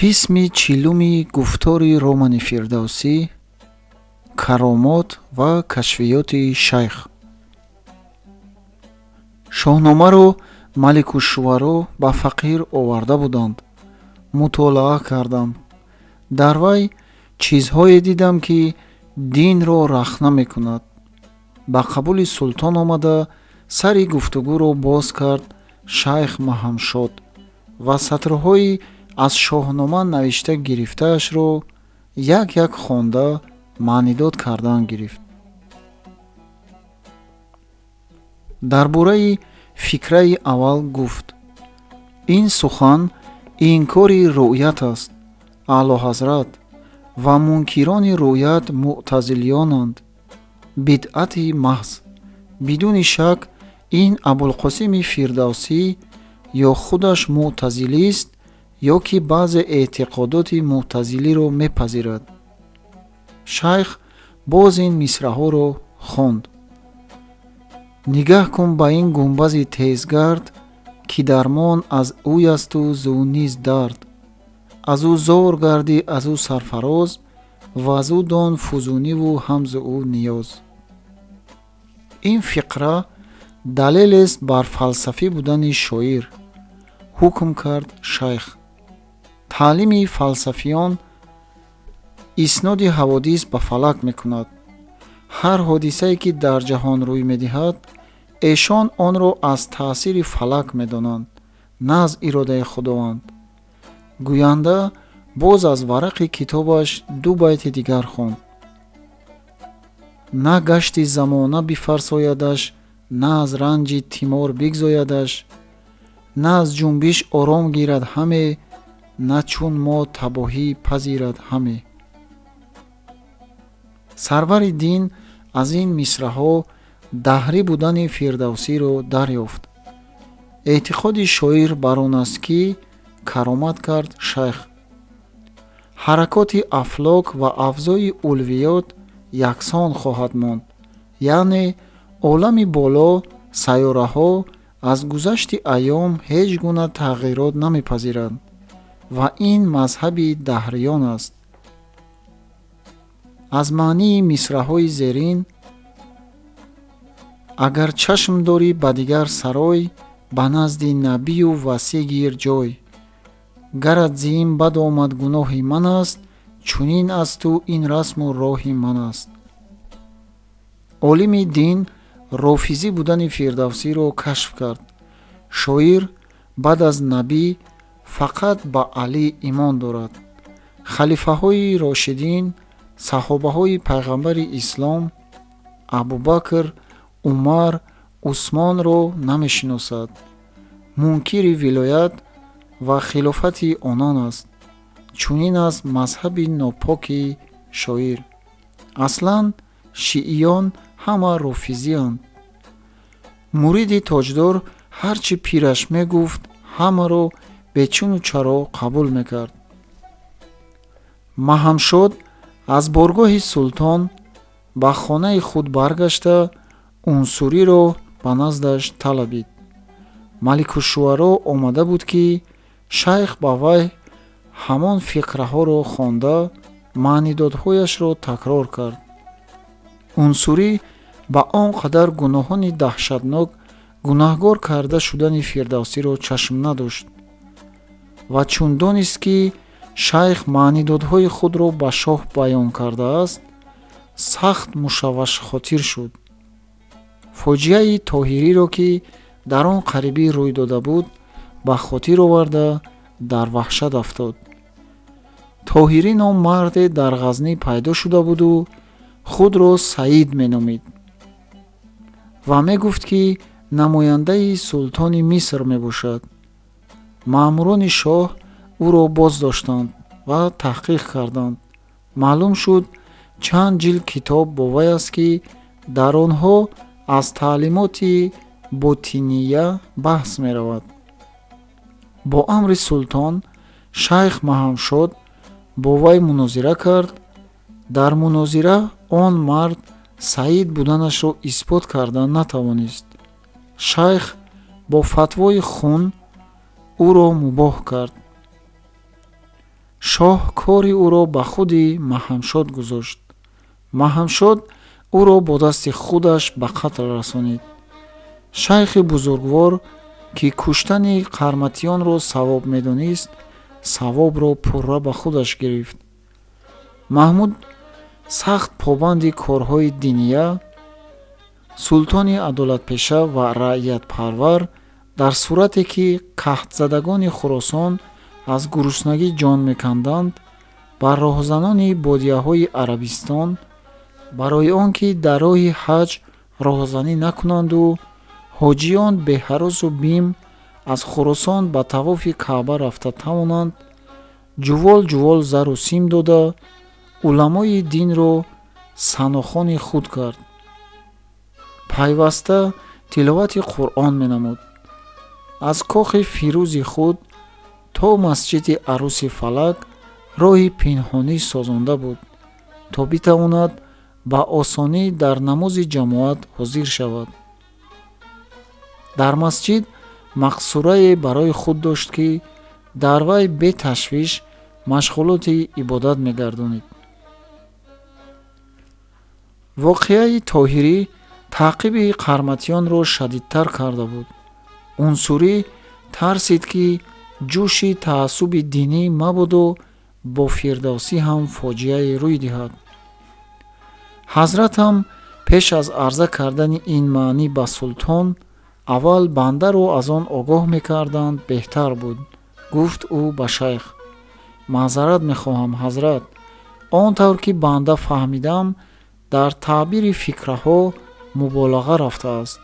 Қисми чилуми гуфтори Романи Фирдавсӣ, каромот ва кашфиёти шайх. Шоҳномаро Маликушшуаро ба фақир оварда буданд. Мутолиа кардам. Дар вай чизҳое дидам, ки динро рахна мекунад. Ба қабули султон омада, сари гуфтугӯро боз кард шайх Маҳамшод ва сатрҳои аз Шоҳнома навишта гирифтаашро як як хонда, маънидод кардан гирифт. Дар бораи фикраи аввал гуфт: ин сухан инкори рӯят аст, Аълоҳазрат, ва мункирони рӯят мӯътазилиёнанд. Бидъати маҳз. Бидуни шак, ин Абулқосими Фирдавсӣ ё худаш мӯътазилист, ё ки баъзе эътиқодоти мӯътазилиро мепазирад. Шайх боз ин мисраҳоро хонд: нигаҳ кун ба ин гунбази тезгард, ки дармон аз ӯясту зӯ низ дард. Аз ӯ зор гардӣ, аз ӯ сарфароз, ва аз ӯ дон фузуниву ҳам зу ӯ ниёз. Ин фиқра далелест бар фалсафӣ будани шоир, ҳукм кард шайх. Таълими фалсафиён исноди ҳаводис ба фалак мекунад. Ҳар ҳодисае, ки дар ҷаҳон рӯй медиҳад, эшон онро аз таъсири фалак медонанд, на аз иродаи Худованд. Гӯянда боз аз варақи китобаш ду байти дигар хонд: на гашти замона бифарсоядаш, на аз ранҷи тимор бигзоядаш, на аз ҷунбиш ором гирад ҳаме, на чун мо табоҳӣ пазирад ҳаме. Сарвари дин аз ин мисраҳо даҳрӣ будани Фирдавсиро дарёфт. Эътиқоди шоир бар он аст, ки каромат кард шайх. Ҳаракоти афлок ва авзои улвиёт яксон хоҳад монд, яъне олами боло, сайёраҳо аз гузашти айём ҳеҷ гуна тағйирот намепазиранд ва ин мазҳаби даҳриён аст. Аз маънии мисраҳои зерин: агар чашм дорӣ ба дигар сарой, ба назди набию васӣ гир ҷой. Гарат зи ин бад омад, гуноҳи ман аст, чунин асту ин расму роҳи ман аст. Олими дин рофизӣ будани Фирдавсиро кашф кард. Шоир баъд аз набӣ фақат ба Алӣ имон дорад. Халифаҳои рошидин, саҳобаҳои пайғамбари ислом, Абубакр, Умар, Усмонро намешиносад. Мункири вилоят ва хилофати онон аст. Чунин аст мазҳаби нопоки шоир. Аслан шииён ҳама рофизианд. Муриди тоҷдор ҳар чӣ пираш мегуфт, ҳамаро бечуну чаро қабул мекард. Маҳамшод аз боргоҳи султон ба хонаи худ баргашта, Унсуриро ба наздаш талабид. Маликушшуаро омада буд, ки шайх ба вай ҳамон фиқраҳоро хонда, маънидодҳояшро такрор кард. Унсурӣ ба он қадар гуноҳони даҳшатнок гунаҳгор карда шудани Фирдавсиро чашм надошт ва чун донист, ки шайх маънидодҳои худро ба шоҳ баён кардааст, сахт мушаввашхотир шуд. Фоҷиаи Тоҳириро, ки дар он қарибӣ рӯй дода буд, ба хотир оварда, дар ваҳшат афтод. Тоҳирӣ ном марде дар Ғазнӣ пайдо шуда буду худро Саид меномид ва мегуфт, ки намояндаи султони Миср мебошад. Маъмурони шоҳ ӯро боздоштанд ва таҳқиқ карданд. Маълум шуд, чанд ҷилд китоб бо вай аст, ки дар онҳо аз таълимоти ботиния баҳс меравад. Бо амри султон шайх Маҳамшод бо вай мунозира кард. Дар мунозира он мард Саид буданашро исбот карда натавонист. Шайх бо фатвои хун ӯро мубоҳ кард. Шоҳ кори ӯро ба худи Маҳамшод гузошт. Маҳамшод ӯро бо дасти худаш ба қатл расонид. Шайхи бузургвор, ки куштани қарматиёнро савоб медонист, савобро пурра ба худаш гирифт. Маҳмуд сахт побанди корҳои диния, султони адолатпеша ва раиятпарвар, дар сурате ки қаҳтзадагони Хуросон аз гуруснагӣ ҷон меканданд, ба роҳзанони бодияҳои Арабистон барои он ки дар роҳи ҳаҷ роҳзанӣ накунанду ҳоҷиён беҳаросу бим аз Хуросон ба тавофи Каъба рафта тавонанд, ҷувол ҷувол зару сим дода, уламои динро санохони худ кард. Пайваста тиловати Қуръон менамуд. Аз кохи фирӯзи худ то масҷиди Аруси Фалак роҳи пинҳонӣ созонда буд, то битавонад ба осонӣ дар намози ҷамоат ҳозир шавад. Дар масҷид мақсурае барои худ дошт, ки дар вай беташвиш машғулоти ибодат мегардонид. Воқеаи Тоҳирӣ таъқиби қарматиёнро шадидтар карда буд. Унсурӣ тарсид, ки ҷӯши таассуби динӣ мабодо бо Фирдавсӣ ҳам фоҷиае рӯй диҳад. Ҳазратам пеш аз арза кардани ин маънӣ ба султон аввал бандаро аз он огоҳ мекарданд беҳтар буд, гуфт ӯ ба шайх. Маъзарат мехоҳам, ҳазрат, он тавр ки банда фаҳмидам, дар таъбири фикраҳо муболиға рафтааст.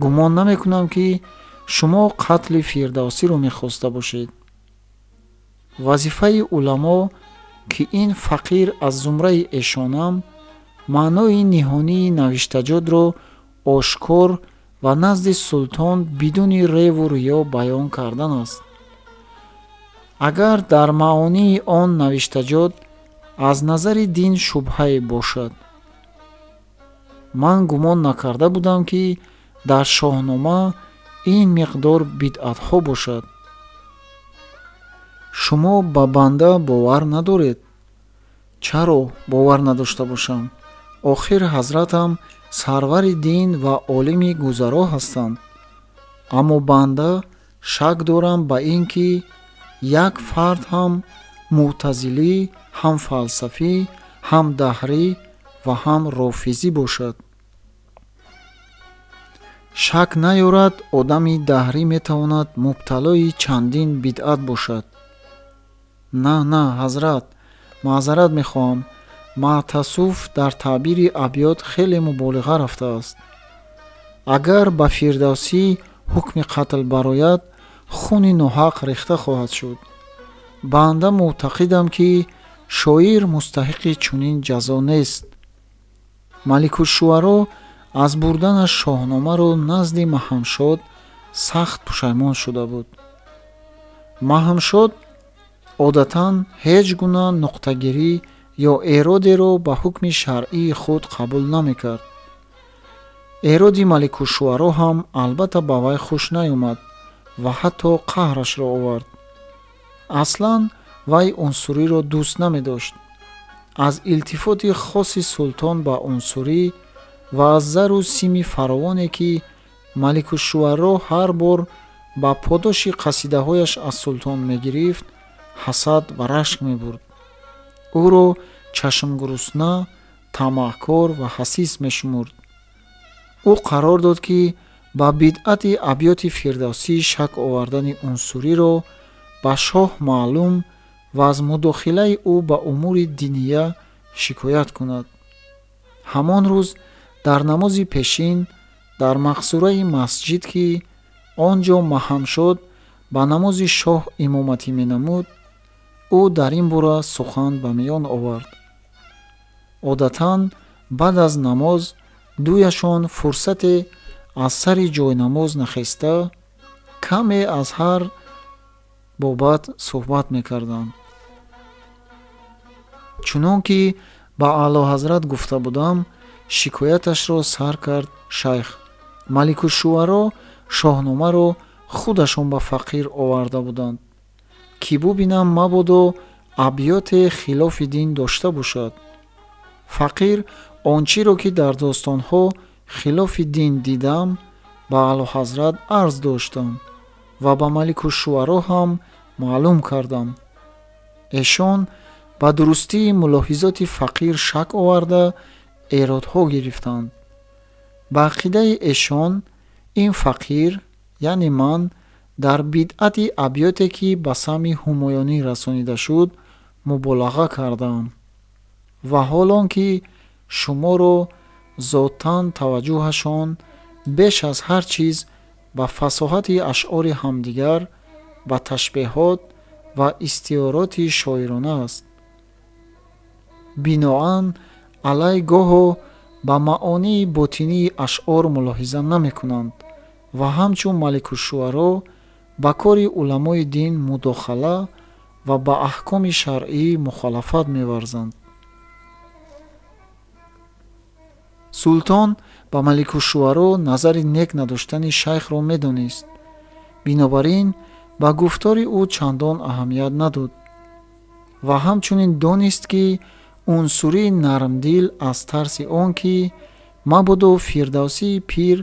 Гумон намекунам, ки шумо қатли Фирдавсиро мехоста бошед. Вазифаи уламо, ки ин фақир аз зумраи эшонам, маънои ниҳонии навиштаҷотро ошкор ва назди султон бидуни реву риё баён кардан аст. Агар дар маонии он навиштаҷот аз назари дин шубҳае бошад, ман гумон накарда будам, ки дар Шоҳнома ин миқдор бидъатҳо бошад. Шумо ба банда бовар надоред? Чаро бовар надошта бошам? Охир ҳазратам сарвари дин ва олими гузаро ҳастанд. Аммо банда шак дорам ба ин ки як фард ҳам мӯътазилӣ, ҳам фалсафӣ, ҳам даҳрӣ ва ҳам рофизӣ бошад. Шак наёрад, одами даҳрӣ метавонад мубталои чандин бидъат бошад. На, на, ҳазрат, маъзарат мехоҳам, маътасуф дар таъбири абёт хеле муболиға рафтааст. Агар ба Фирдавсӣ ҳукми қатл барояд, хуни ноҳақ рехта хоҳад шуд. Банда мӯътақидам, ки шоир мустаҳиқи чунин ҷазо нест. Маликушшуаро аз бурданаш Шоҳномаро назди Маҳамшод сахт пушаймон шуда буд. Маҳамшод одатан ҳеҷ гуна нуқтагирӣ ё эродеро ба ҳукми шаръии худ қабул намекард. Эроди Маликушшуаро ҳам албатта ба вай хуш наёмад ва ҳатто қаҳрашро овард. Аслан вай Унсуриро дӯст намедошт. Аз илтифоти хоси султон ба Унсурӣ ва аз зару сими фаровоне, ки Маликушшуаро ҳар бор ба подоши қасидаҳояш аз султон мегирифт, ҳасад ва рашк мебурд. Ӯро чашмгурусна, тамаъкор ва ҳасис мешумурд. Ӯ қарор дод, ки ба бидъати абёти Фирдавсӣ шак овардани Унсуриро ба шоҳ маълум ва аз мудохилаи ӯ ба умури диния шикоят кунад. Ҳамон рӯз дар намози пешин дар мақсураи масҷид, ки он ҷо Маҳамшод ба намози шоҳ имоматӣ менамуд, ӯ дар ин бора сухан ба миён овард. Одатан баъд аз намоз дуяшон фурсате аз сари ҷойнамоз нахеста каме аз ҳар бобат суҳбат мекарданд. Чунон ки ба Аълоҳазрат гуфта будам, шикояташро сар кард шайх. Маликушшуаро Шоҳномаро худашон ба фақир оварда буданд, ки бубинам мабодо абёте хилофи дин дошта бошад. Фақир он чиро ки дар достонҳо хилофи дин дидам, ба Аълоҳазрат арз доштам ва ба Маликушшуаро ҳам маълум кардам. Эшон ба дурустии мулоҳизоти фақир шак оварда, эродҳо гирифтанд. Ба ақидаи эшон ин фақир, яъне ман, дар бидъати абёте ки ба самъи ҳумоюнӣ расонида шуд, муболиға кардаам ва ҳол он ки шуморо зотан таваҷҷӯҳашон беш аз ҳар чиз ба фасоҳати ашъори ҳамдигар, ба ташбеҳот ва истиъороти шоирона аст. Биноан алай гоҳо ба маъонии ботинии ашъор мулоҳиза намекунанд ва ҳамчун Маликушшуаро ба кори уламои дин мудохала ва ба аҳкоми шаръӣ мухолафат меварзанд. Султон ба Маликушшуаро назари нек надоштани шайхро медонист. Бинобар ин ба гуфтори ӯ чандон аҳамият надод ва ҳамчунин донист, ки унсурии нармдил аз тарси он ки мабодо Фирдавсии пир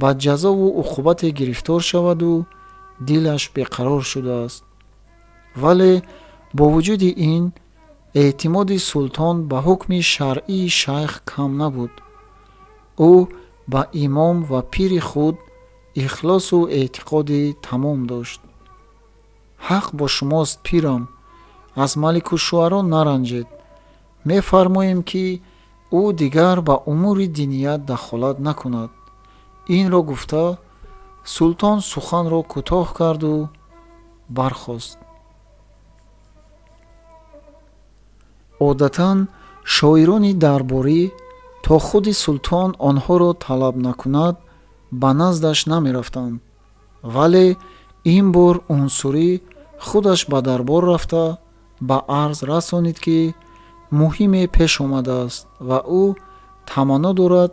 ба ҷазову уқубате гирифтор шаваду дилаш беқарор шудааст. Вале бо вуҷуди ин эътимоди султон ба ҳукми шаръии шайх кам набуд. Ӯ ба имом ва пири худ ихлосу эътиқоди тамом дошт. Ҳақ бо шумост, пирам, аз Маликушшуаро наранҷед. Мефармоем, ки ӯ дигар ба умури диният дахолат накунад. Инро гуфта, султон суханро кӯтоҳ карду бархост. Одатан шоирони дарборӣ то худи султон онҳоро талаб накунад, ба наздаш намерафтанд. Вале ин бор унсурӣ худаш ба дарбор рафта, ба арз расонид, ки муҳиме пеш омадааст ва ӯ таманно дорад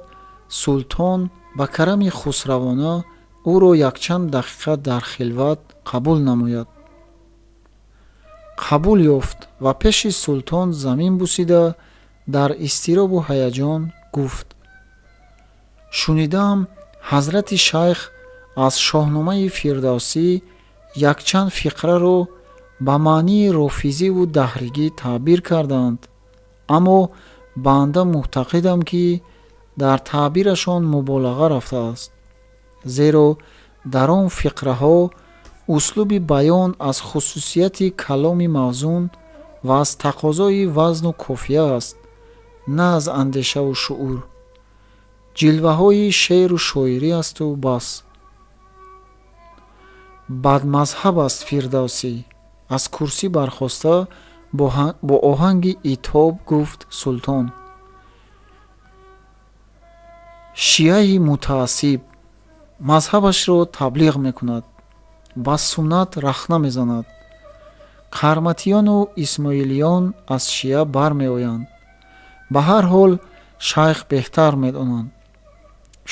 султон ба карами хусравона ӯро якчанд дақиқа дар хилват қабул намояд. Қабул ёфт ва пеши султон замин бусида, дар изтиробу ҳаяҷон гуфт: шунидаам, ҳазрати шайх аз Шоҳномаи Фирдавсӣ якчанд фиқраро ба маънии рофизиву даҳригӣ таъбир кардаанд, аммо банда мӯътақидам, ки дар таъбирашон муболиға рафтааст, зеро дар он фиқраҳо услуби баён аз хусусияти каломи мавзун ва аз тақозои вазну кофия аст, на аз андешаву шуур. Ҷилваҳои шеъру шоирӣ асту бас. Бадмазҳаб аст Фирдавсӣ. Аз курсӣ бархоста бо оҳанги итоб гуфт султон: шиаи мутаассиб мазҳабашро таблиғ мекунад, ба суннат рахна мезанад. Қарматиёну исмоилиён аз шиа бармеоянд. Ба ҳар ҳол шайх беҳтар медонанд.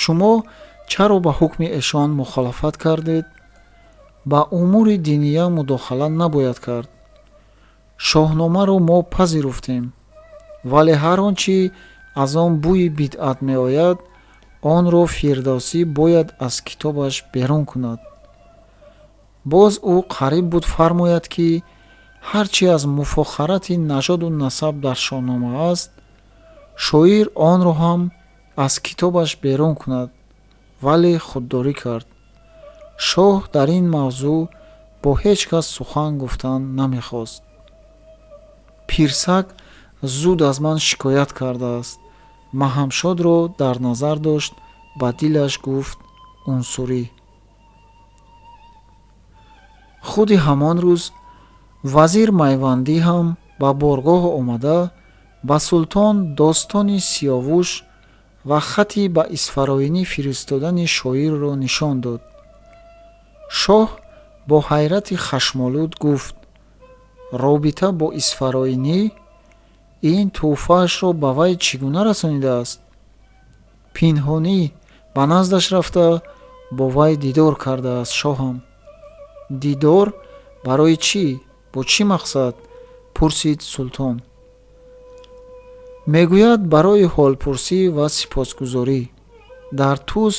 Шумо чаро ба ҳукми эшон мухолафат кардед? Ба умури диния мудохала набояд кард. Шоҳномаро мо пазируфтем, вале ҳар он чӣ аз он бӯи бидъат меояд, онро Фирдавсӣ бояд аз китобаш берун кунад. Боз ӯ қариб буд фармояд, ки ҳар чӣ аз муфохарати нажоду насаб дар Шоҳнома аст, шоир онро ҳам аз китобаш берун кунад, вале худдорӣ кард. Шоҳ дар ин мавзӯъ бо ҳеҷ кас сухан гуфтан намехост. Пирсак зуд аз ман шикоят кардааст. Маҳамшодро дар назар дошт, ба дилаш гуфт унсурӣ. Худи ҳамон рӯз вазир Майвандӣ ҳам ба боргоҳ омада, ба султон достони Сиёвуш ва хати ба Исфароинӣ фиристодани шоирро нишон дод. Шоҳ бо ҳайрати хашмолуд гуфт: робита бо Исфароинӣ? Ин тӯҳфаашро ба вай чӣ гуна расонидааст? Пинҳонӣ ба наздаш рафта, бо вай дидор кардааст шоҳам. Дидор барои чӣ? Бо чӣ мақсад? Пурсид султон. Мегӯяд, барои ҳолпурсӣ ва сипосгузорӣ. Дар Тус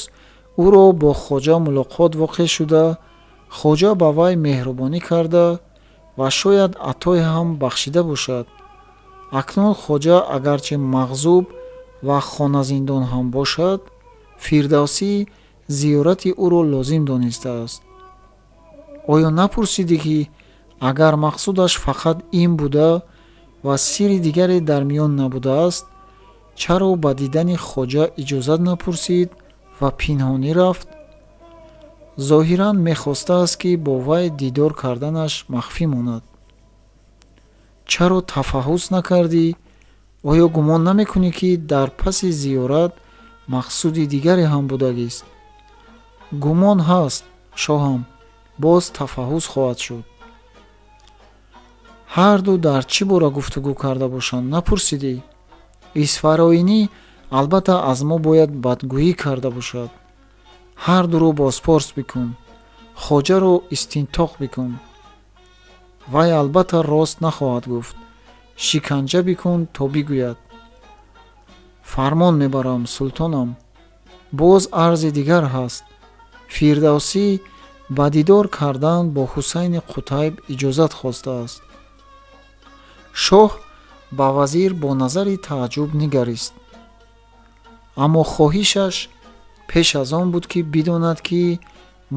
ӯро бо хоҷа мулоқот воқеъ шуда, хоҷа ба вай меҳрубонӣ карда ва шояд атое ҳам бахшида бошад. Акнун хоҷа агарчи мағзуб ва хоназиндон ҳам бошад, Фирдавсӣ зиёрати ӯро лозим донистааст. Оё напурсидӣ, ки агар мақсудаш фақат ин буда ва сирри дигаре дар миён набудааст, чаро ба дидани хоҷа иҷозат напурсид ва пинҳонӣ рафт? Зоҳиран мехостааст, ки бо вай дидор карданаш махфӣ монад. Чаро тафаҳҳус накардӣ? Оё гумон намекунӣ, ки дар паси зиёрат мақсуди дигаре ҳам будагист? Гумон ҳаст, шоҳам, боз тафаҳҳус хоҳад шуд. Ҳарду дар чӣ бора гуфтугӯ карда бошанд, напурсидӣ? Исфароинӣ албатта аз мо бояд бадгӯӣ карда бошад. Ҳардуро бозпурс бикун, хоҷаро истинтоқ бикун. Вай албатта рост нахоҳад гуфт. Шиканҷа бикун, то бигӯяд. Фармон мебарам, султонам. Боз арзи дигар ҳаст. Фирдавсӣ ба дидор кардан бо Ҳусайни Қутайб иҷозат хостааст. Шоҳ ба вазир бо назари тааҷҷуб нигарист, аммо хоҳишаш пеш аз он буд, ки бидонад, ки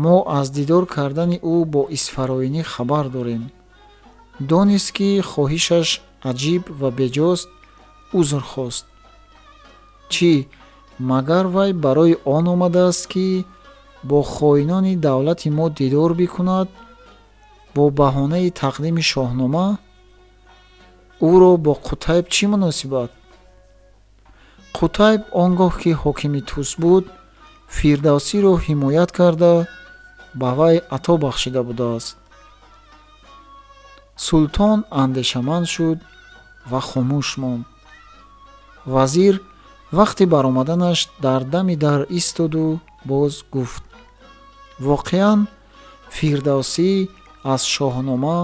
мо аз дидор кардани ӯ бо Исфароинӣ хабар дорем. Донист, ки хоҳишаш аҷиб ва беҷост, узр хост. Чӣ, магар вай барои он омадааст, ки бо хоинони давлати мо дидор бикунад бо баҳонаи тақдими Шоҳнома? Ӯро бо Қутайб чӣ муносибат? Қутайб он гоҳ, ки ҳокими Тус буд, Фирдавсиро ҳимоят карда, ба вай ато бахшида будааст. Султон андешаманд шуд ва хомӯш монд. Вазир вақти баромаданаш дар дами дар истоду боз гуфт: воқеан, Фирдавсӣ аз Шоҳнома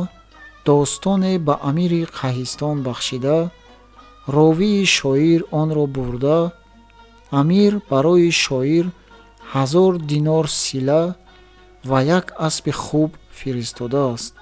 достоне ба амири Қаҳистон бахшида, ровии шоир онро бурда, амир барои шоир 1000 динор сила ва як аспи хуб фиристодааст.